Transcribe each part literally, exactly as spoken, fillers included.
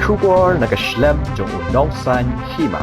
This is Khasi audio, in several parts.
Khubor na ka shlem jong u nongsan hima.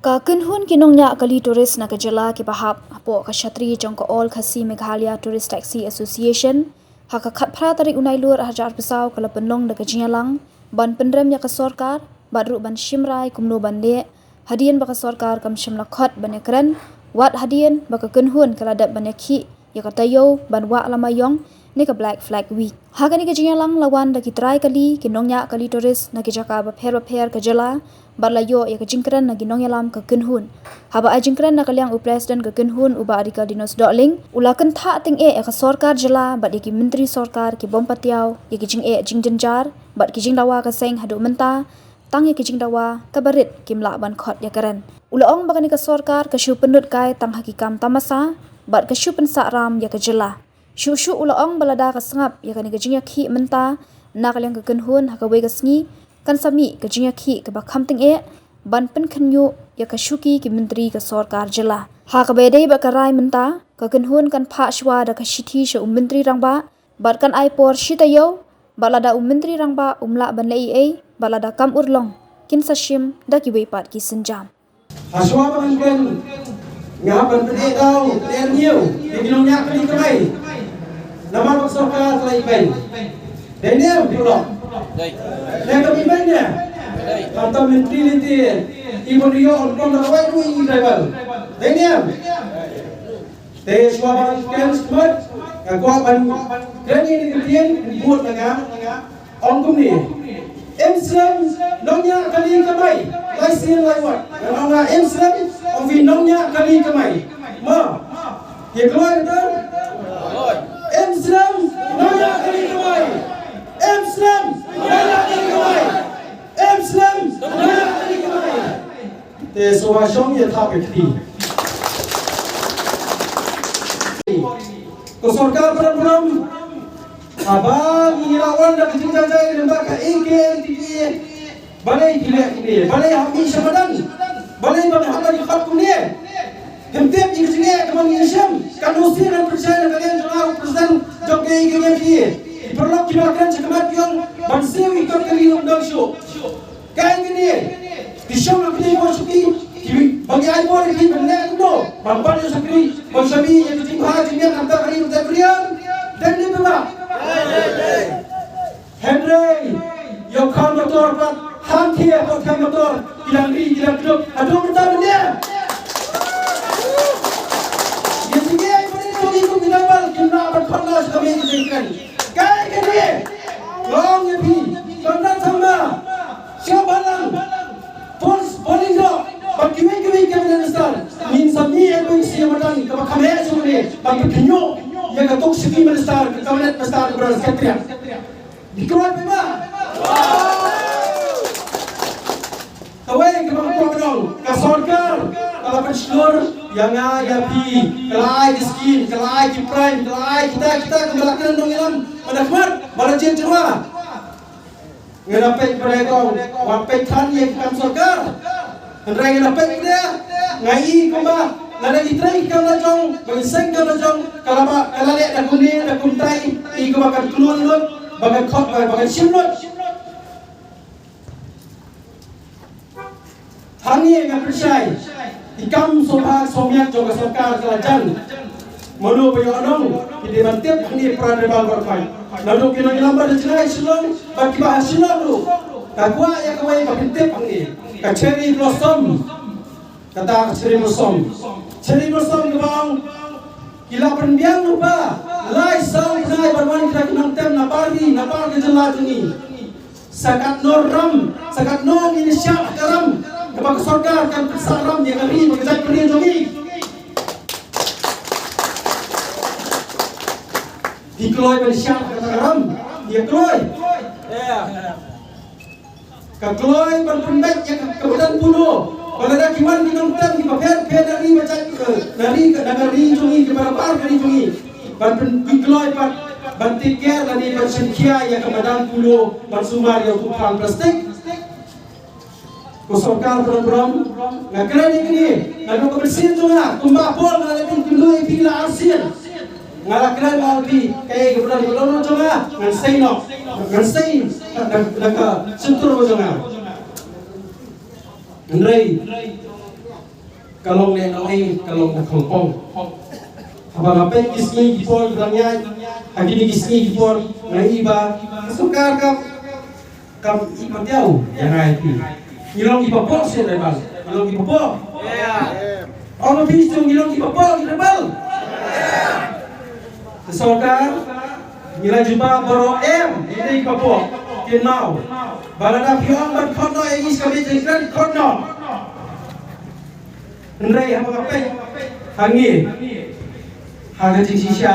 Ka kynhun ki nongñiah kali tourist na ka jylla kiba hap hapoh ka shatri jong ka All Khasi Meghalaya Tourist Taxi Association, ha ka khatphra tarik u Nailur arhajar arphew saw ka la pynlong da ka jingïalang ban pynrem ïa ka sorkar bad ruh ban shim rai kumno ban leh hadien ba ka sorkar kam shym la khot ban ïakren, wat hadien ba ka kynhun ka la dep ban ïakhih ïa ka taïew ban wah lama ïong ne ka Black Flag Week. Ha kane ka jingïalang la wan da ki trai kali, ki nongñiah kali tourist na ki jaka bapher bapher ka jylla, bad la ïoh ïa ka jingkren na ki nongïalam ka kynhun. Haba ai jingkren na ka liang u President ka kynhun, u Bah Rikaldinus Dohling, u la kynthah tyngeh ïa ka sorkar jylla bad ïa ki myntri sorkar ki bym patiaw ïa ki jingeh jingjynjar bad ki jingdawa ka seng haduh mynta, tang ïa ki jingdawa kaba rit kim lah ban khot ïakren. U la ong ba kane ka sorkar ka shu pynlut kai tang ha ki kam tamasa bad ka shu pynsah ram ïa ka jylla. Shuh shuh u la ong ba lada ka sngap ïa kane ka jingïakhih mynta na ka liang ka kynhun ha kawei ka sngi, kan sa mih ka jingïakhih kaba kham tyngeh ban pynkhynñiuh ïa ka shuki ki myntri ka sorkar jylla. Ha kaba ïadei bad ka rai mynta, ka kynhun kan phah shuwa da ka shithi sha u Myntri Rangbah bad kan ai por shi taïew, bad lada u Myntri Rangbah um lah ban leh ei ei, bad lada kam urlong, kin sa shim da kiwei pat ki sienjam. Hashwa ba ngan kren, nga hap ban pyneh daw, pyneh hynñiew ïa ki nongñiah kali kamai. Namar ba ka sorkar ka la ibeiñ. Dei ne em, phi lok? Dei. Dei kam ibeiñ ne? Dei. Khamtam myntri lynti, i ban ïoh ong kong da kawei ruh i driver. Dei ne em? Te shuwa ba ngan kren shakhmat, nga kwah ban kren ïa kane ka ktien, bud na nga, ong kumne. Im slem nongñiah kali kamai, lai sien lai wat. Ngan ong nga im slem, ong phi nongñiah kali kamai. Mo. Ïa kloi te? Im slem nongñiah kali kamai. Im slem nongñiah kali kamai. Im slem nongñiah kali kamai. Te shuwa shong ïa thap ïa kti. Ko sorkar pynrem pynrem. Haba ngi la wan da ka jingjynjar lem bad ka A K L T T A. Balei phi leh kumne? Balei hap mih sha madan? Balei ba hap ban khot kumne? Hem tip ïa ka jingeh kaba ngi shem. Ka nusir han pynshai na ka liang jong u president jong ka A K L T T A. Ki paralok kiba kren sha khmat jong ban siew ïa ka kali nongdang shuh. Kaei kane? Ki shong ha kine ki shuki, ki ba ngi ai bor ïa ki ban leh kumno? Ban pan ïa shakri, ban shami ïa ki jingbha jingmiat, nangta ka ri nangta ka riam. Dei ne em? Hynrei ïa u kham motor pat, hangtei hapoh kham motor ki dang ri, ki dang kdup haduh mynta mynne. Ïa ki ngi ai bor ïa ki kum ki nongwal, kim lah ban khot noh sha kane ka jingkren. Kaei kane? Long ïa phi, Conrad Sangma, Shah Balang, Paul, Paul Lyngdoh, bad kiwei kiwei ki minister, ngin sa mih ïa ka sha madan kaba kham heh shuh ne, ban pynkhynñiuh ïa ka tuk shuki minister, ka cabinet minister, ka Prime Secretary. Ngi kloi paidbah. Kawei kaba nga kwah ban ong, ka sorkar ka la pynshlur ïa nga ïa phi, ka la ai ki skim, ka la ai ki prime, ka la ai kita kita, ka la kren nongïalam, ba la khmat, ba la jied jingwa. Nga la peit ba dei kong, wat peit than ïa ki kam sorkar. Hynrei nga la peit ba dei, nga i kumba lada ngi trei ki kam la jong, ba ngi seng kam la jong, ka la ba, ka la leh da kumne da kumtai, i kumba kan kloi lut, ba kan khot, ba, ba kan shim lut. Hangne nga pynshai ki kam sngewbha sngewmiat jong ka sorkar ka la jan. Mano ba ïoh nong, ki dei ban tip hangne para tribal baroh kawei. Naduh ki nongïalam ba da jngai Shillong bad kiba ha Shillong ruh. Nga kwah ïa kawei ba kin tip hangne, ka cherry blossom. Kata ka cherry blossom. Cherry blossom kaba ong ki la pynbiang lypa lai saw bnai ban wan kita ki nongtem na bar ri, na bar ka jylla jong ngi. Sa katno ram, sa katno ngin shah ka ram, kaba ka sorkar kan pynsah ram ïa ka ri bad ka jaitbynriew jong ngi. Ngi kloi ban shah ka ram, ngi kloi. Ka kloi ban pynbeit ïa ka, ka madan Polo. Ba lada ki wan ki nongtem kiba pher pher na ri ba jait, eh, na ri ka, na ka ri jong ngi, kiba na bar ka ri jong ngi. Ban pyn, ki kloi pat ban take care lane ban shim khia ïa ka madan Polo, ban sumar ïa u thong plastik. Ko sorkar burom burom, nga kren ïa kine, nga dei ka mynsiem jong nga, kumba Paul nga la pynkhynñiuh ïa phi la arsien. Nga la kren ïa phi, kaei ka burom burom jong nga, ngan sei noh, ngan sei. da, da ka shyntur ba jong nga. Hynrei ka long ne nong ei, ka long ka khongpong. Haba nga peit ki sngi ki por ki dang ïaid, ha kine ki sngi ki por nga i ba ka sorkar kam, kam i patiaw ïa nga ïa phi. Ngi long ki papoh sha tribal, ngi long ki papoh. Ong ma phi shu ngi long ki papoh ki tribal. Ka sorkar ngi la jubab baroh em, ngi dei ki papoh. Kynmaw ba lada phi ong ban khot noh ïa ngi sha ka Meitei Grand, khot noh. Hynrei haba nga peit ha ngi, ha ka jingshisha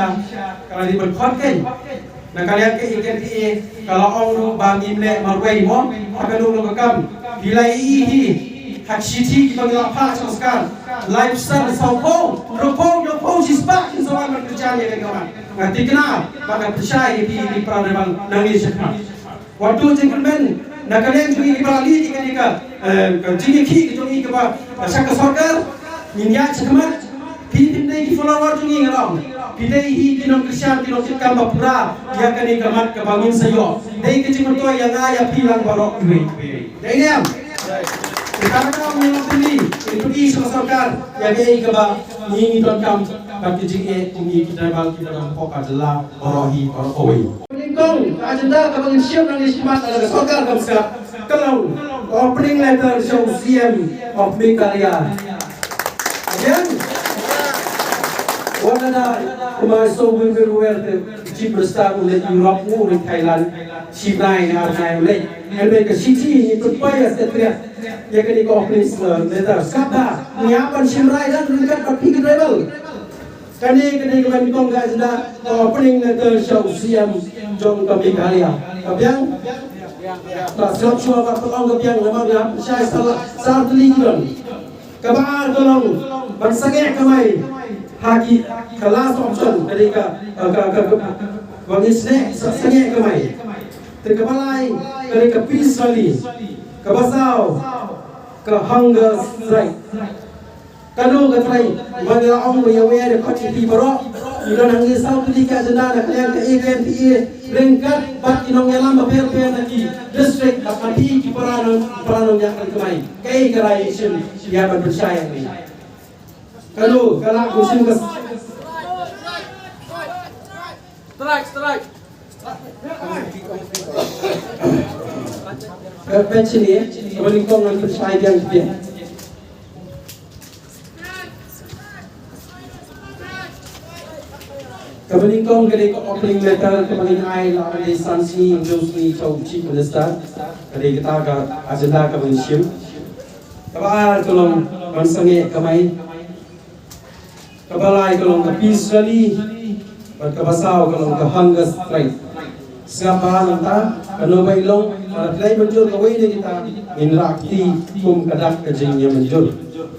ka la dei ban khot kein. Na ka liang ka E K N P A ka la ong ruh ba ngim leh marwei mo, ha kano kano ka kam. Phi la ïohi ha ki shithi kiba ngi la phah sha sorkar, laiphew san, sawphew, hynriewphew, hynñiewphew, shispah kin sa wan ban kyrshan ïa kane ka mat. Nga thikna ba ka pyrshah ïa phi ki para rebel nangne shakhmat. Wat duh jingkyrmen na ka liang jong ngi kiba la leit ïa kane ka, eh, ka jingïakhih ka jong ngi kaba, eh, sha ka sorkar. Ngin ïaid shakhmat. Phi phim dei ki follower jong ngi, nga ong. Phi dei hi ki nongkyrshan, ki nongtrei kam ba pura ïa kane ka mat kaba ngin sa ïoh. Dei ka jingmyntoi ïa nga ïa phi lang baroh iwei. Dei ne em? Te ka dei ka ong ïa nga phi, ngi phi sha ka sorkar ïa kaei kaba ngi ngi donkam bad ka jingeh kum ngi ki tribal kiba dang hapoh ka jylla baroh hi baroh kawei. Nyngkong ka agenda kaba ngin shim nangne shakhmat na ka sorkar ka mut ka long opening letter sha u C M of Meghalaya. Again, wat la da kumba shu win win wer te Chief Minister u leit Europe, u leit Thailand, shi bnai ne ar bnai u leit. Hynrei ka shithi ngi pynpoi ïa Secretariat ïa kane ka opening, uh, letter. Sngap bha, ngi hap ban shim rai dan ryngkat bad phi ki tribal. Kane, kane ka ban kong ka agenda, ka opening letter sha u C M jong ka Meghalaya. Ka biang? Ba sngap shuwa ba ka long ka biang, namar nga hap shai sar, sar tylli ki don. Kaba ar ka long ban sangeh kamai ha ki, ka last option, ka dei ka, ka, ka, ka, ka, ba ngi sngeh sa-, sangeh kamai. Te kaba lai ka dei ka peace rally. Kaba saw ka hunger strike. Kano ka trai ba ngi la ong ba ïa wer ïa khot ïa phi baroh. Ngi don hangne saw tylli ki agenda na ka liang ka A K N P A ryngkat bad ki nongïalam bapher bapher na ki district bad ma phi ki para nong, para nongñiah kamai. Kaei ka rai ngi shim ïa ban pynshai hangne? Kano ka lah ngi shim ka Strike, strike. Ka pynshai ne, kaba nyngkong ngan pynshai biang biang. Kaba nyngkong ka dei ka opening letter kaba ngin ai la ka dei san sngi, hynriew sngi sha u Chief Minister. Ka dei kata ka agenda kaba ngin shim. Kaba ar ka long ban sangeh kamai. Kaba lai ka long ka peace rally, bad kaba saw ka long ka hunger strike. Sngap bha nangta, kano ba i long, lada phi la ïa mynjur kawei na kita, ngin rah kti kum ka dak ka jingïamynjur.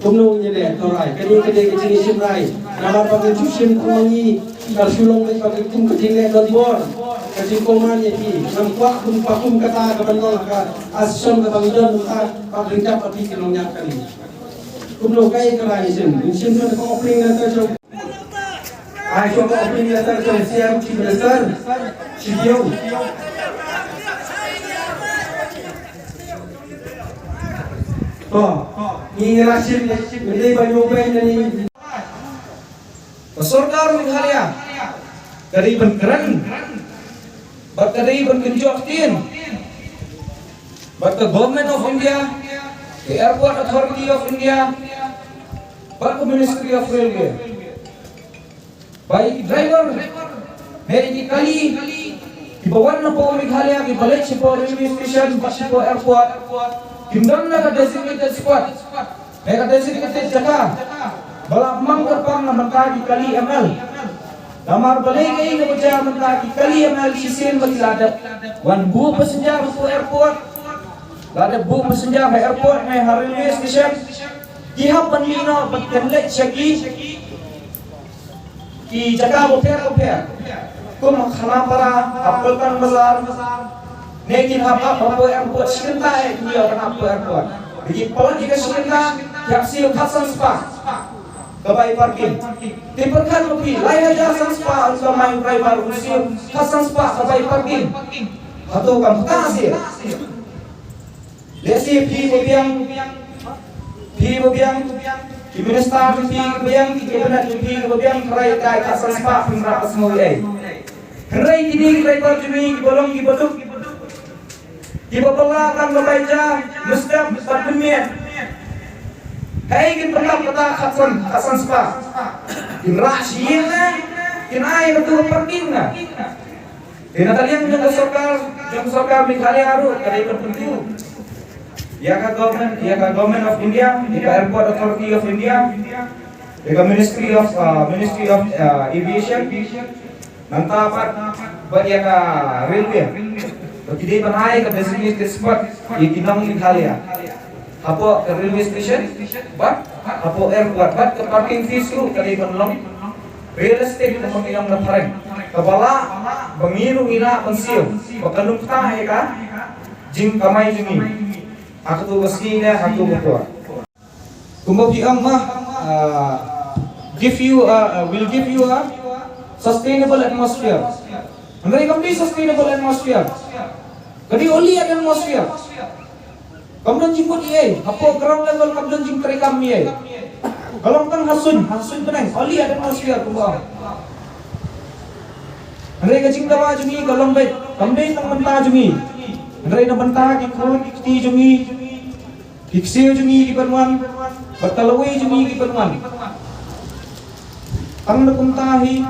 Kumno ngin ïaleh, to rai, kane ka dei ka jingïashim rai. Namar ba ngin shu shim kum ma ngi, ka shu long beit ba ka kum ka jingleh donbor, ka jingkmen ïa phi. Ngam kwah kum ba kum kata ka ban long ka association kaba ngi don nangta, bad ryngkat bad phi ki nongñiah kane. Kumno kaei ka rai ngi shim? Ngi shim ka opening letter jong, ai, ka opening letter jong C M, Chief Minister. Shi taïew. To, ngi la shim, ngi dei ban ïoh beiñ nangne. Ka sorkar Meghalaya ka dei ban kren bad ka dei ban kynjoh ktien bad ka Government of India, ka Airport Authority of India, bad ka Ministry of Railway. Ba ïa ki driver, ne ïa ki kali kiba wan napoh Meghalaya, kiba leit shapoh railway station bad shapoh airport, kim don la ka designated spot. Bad ka dei shi kata jaka ba la pynmang kyrpang na bynta ki kali M L. Namar balei kaei kaba jia na bynta ki kali M L, shisien ba ki la dep wan buh passenger hapoh airport, la dep buh passenger ha airport ne ha railway station, ki hap ban mih noh bad kin leit sha ki ki jaka bapher bapher. Kum ha Khanapara, ha Paltan Bazar, ne kin hap ap hapoh airport shi kynta, eh, kin ïoh ban ap hapoh airport. Ki palat ïa ka shi kynta, ki hap siew khatsan spah ka bai parking. Te pyrkhat ma phi, lai hajar san spah un sa mai driver un siew khatsan spah ka bai parking. Hato kam kata shisha? Lehse phi ba biang, phi ba biang, ki minister phi ba biang, ki cabinet phi ba biang, tharai ka khatsan spah phin rah ka sngew ei. Hynrei kine ki tribal jong ngi kiba long kiba duk, kiba bylla tang ba bai ja, mynstep bad mynmiet, haei kin pyndap kata khatsan, khatsan spah? Kin rah sha ïing ne kin ai ïa katu ka parking ne? Te na ka liang jong ka sorkar, jong ka sorkar Meghalaya ruh ka dei ban kyntu ïa ka government, ïa ka Government of India, ïa ka Airport Authority of India, ïa ka Ministry of, uh, Ministry of, uh, Aviation, nangta pat bad ïa ka Railway, ba ki dei ban ai ka designated spot ïa ki nong Meghalaya hapoh ka railway station bad hapoh airport, bad ka parking fees ruh ka dei ban long realistic, ka ban long na phareng, kaba lah ba ngi ruh ngin lah ban siew ba kan ym ktah ïa ka jingkamai jong ngi ha katu ka sngi ne ha katu ka por. Kumba phi ong ma, uh, give you a, uh, will give you a sustainable atmosphere. Hynrei kam dei sustainable atmosphere, ka dei uli atmosphere. Kam don jingmut ei ei, hapoh ground level kam don jingtrei kam ei ei. Ka long tang ha suiñ, ha suiñ bneng, uli atmosphere kumba. Hynrei ka jingdawa jong ngi ka long beit, kam dei tang bynta jong ngi, hynrei na bynta ki khun ki kti jong ngi, ki ksiew jong ngi ki ban wan, bad ka lawei jong ngi ki ban wan. Tang na kumta hi